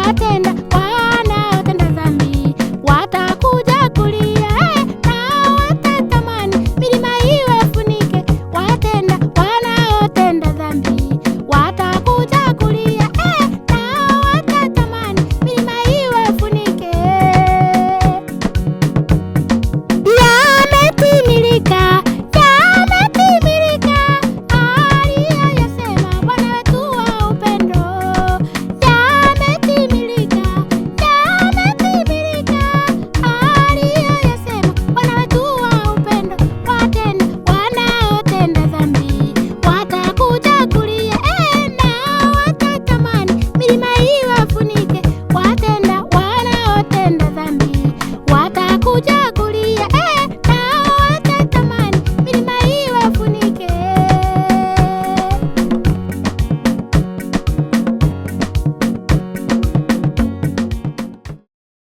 Watenda wanaotenda dhambi watakuja kulia, na watatamani milima iwafunike. Watenda wanaotenda dhambi watakuja kulia, na watatamani milima iwafunike. Yametimilika, yametimilika, aliyoyasema Bwana wetu wa upendo. Yametimilika, yametimilika, aliyoyasema Bwana wetu wa upendo. Watenda wanaotenda dhambi watakuja kulia, na watatamani milima iwafunike.